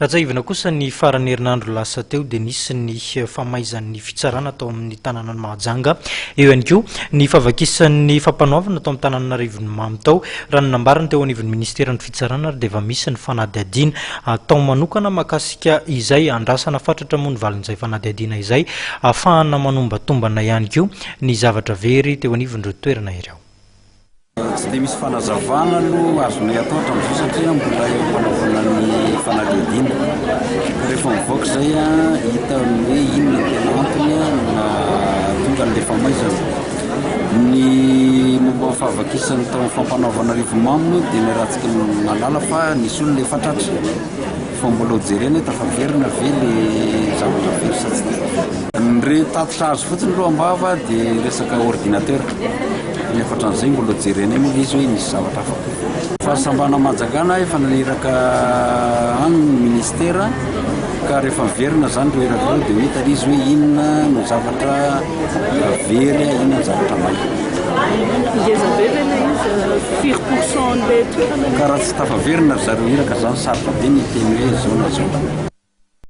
Raha tsiahivina kosa ny faran'ny herinandro lasa teo dia nisy ny famaizan'ny fitsarana tao amin'ny tanànan'i Mahajanga. Eo ihany koa ny fahavakisan'ny fampanoavana tao amin'ny tanànan'Arivonimamo tao. Raha ny nambarany teo anivon'ny ministeran'ny fitsarana ary dia efa misy ny fanadihadiana atao manokana mahakasika izay. Andrasana fatratra moa ny valin'izay fanadihadiana izay ahafahana manombatombana ihany koa ny zavatra very teo anivon'ireo toerana ireo. Tsy dia misy fanazavana aloha azonay atao hatramin'izao satria mbola eo am-panaovana ny fanadihadiana. Ka rehefa mivoaka izay, hita hoe inona no tena antony nahatonga an'ilay famaizana. Ny momba ny fahavakisan'ny tao amin'ny fampanaovana Rivomamo moa dia niarahantsika nahalala fa nisy olona efa tratra. Fa mbola ho jerena hoe tafaverina ve ilay zavatra very sa tsy tafaverina. Ny re tatitra azo fotsiny aloha am-bava dia resaka ordinateur. Ny ankoatran'izay mbola ho jerenay moa ilay izy hoe nisy zavatra hafa koa. Fahasambarana Mahajangana efa naniraka any ny ministera ka rehefa miverina izany ireo iraka ireo dia ho hita ilay izy hoe inona no zavatra very, inona ny zavatra may. Ngeza be ve ilay izy? Firy pour cent an'ilay toerana? Ka raha tsy tafaverina ry zareo iraka izany sarotra be ny hiteny hoe izao na izao.